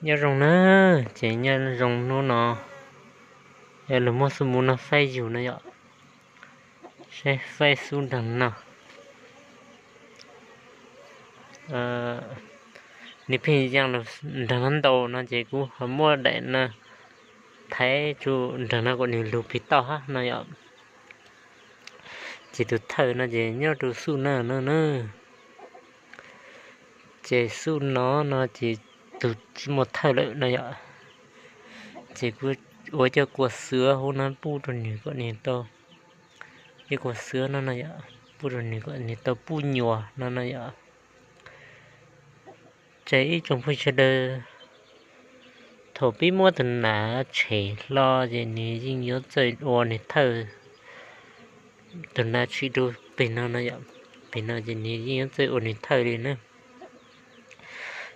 Nyob zoo na, ces nyob zoo hnub no, yog luag muaj xub mus no faib yus no yom, saib faib xub nraag no. Nws pheej yaa nraag no ntau no ces kuv ho muab daim no thaiv tsuj nraag no kom nws lug plig toj hab no yom. Ces tus thawj no ces nyob rau xub no no na. Ces xub no no ces tug tsi muaj thawj lawm no yom. Ces kuv ua cov kua xwb hauv no pub rau nws kom nws tau, cov kua xwb no no yom, pub rau nws kom nws tau pub nyuas no no yom. Ces ib tsoom phooj ywg sawv daws, thaum peb muab tus nas tshem hlo ces nws yeej yuav txawj ua nws thawj. Tus nas tshwm rau peg no no yom, peg no ces nws yeej yuav txawj ua nws thawj li na.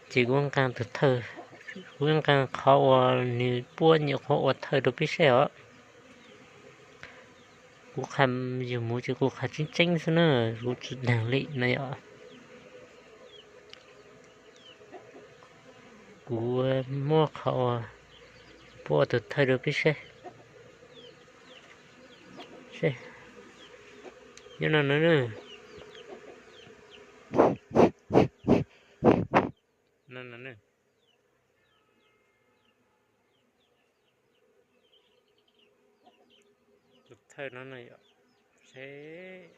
Ces kuv nqa tus thawj, kuv nqa qhov uas nws puab nyuam qhuav ua thawj rau peb saib os. Kuv qha yug mus ces kuv qha tseeb tseeb xwb na, kuv tsi daag li na yom. Kuv muab qhov uas puab ua tus thawj rau peb saib. Nyob no na, tus thawj no no yom, seb.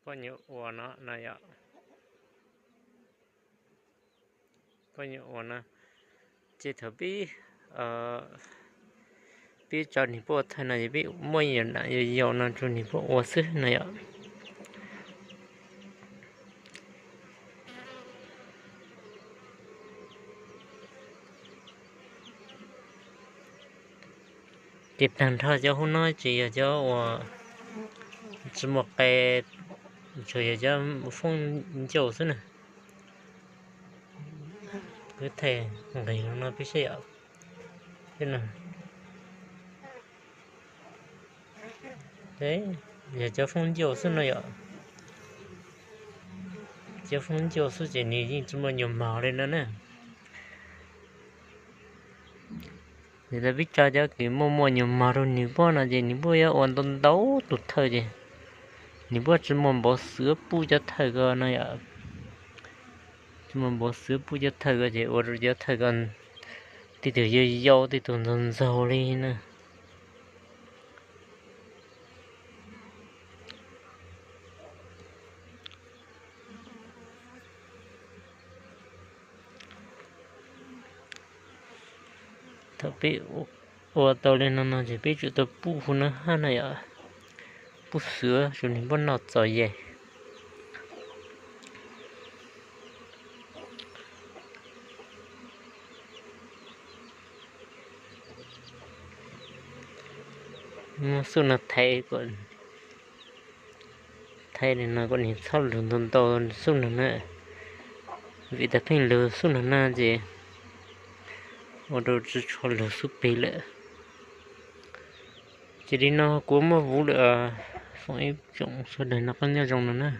Puab nyuam ua no no yom, puab nyuam ua no. Ces thaum peb, peb tso nws puab ua thawj no ces peb muab yam dam yau yau no rau nws puab ua xwb no yom. Ces tag nrho cov hauv no ces yog cov uas tsi muaj qe, tsuas yog cov foob ncauj xwb na. Kuv thaij nqis no peb saib yom. Yog cov foob ncauj xwb no yom. Cov foob ncauj xwb ces nws yeej tsi muaj nyuag mog li no na. Ces peb tso cov kws muaj muaj nyuag mog rau nws puab no ces nws puab yuav ua ntau ntau tus thawj ces nws puab tsi muaj npaum xwv puab cov thawj ko no yom. Tsi muaj npaum xwv puab cov thawj ko ces ua rau cov thawj ko tej tug yau yau tej tug ntxaug ntxaug li na. Thaum peb ua tau li no no ces peb tsum tau pub hu no hab no yom, pub xwv rau nws puab noj txaus yam. Muab xub no thaiv, thaiv li no kom nws txhob lug ntau ntau xub no na, vim tas pheej lug xub no na ces ua rau tsi tshua lug xub peg lawm. Ces li no kuv muab vuv lawm, foom ib tsoom sawv daws noj qab nyob zoo no na.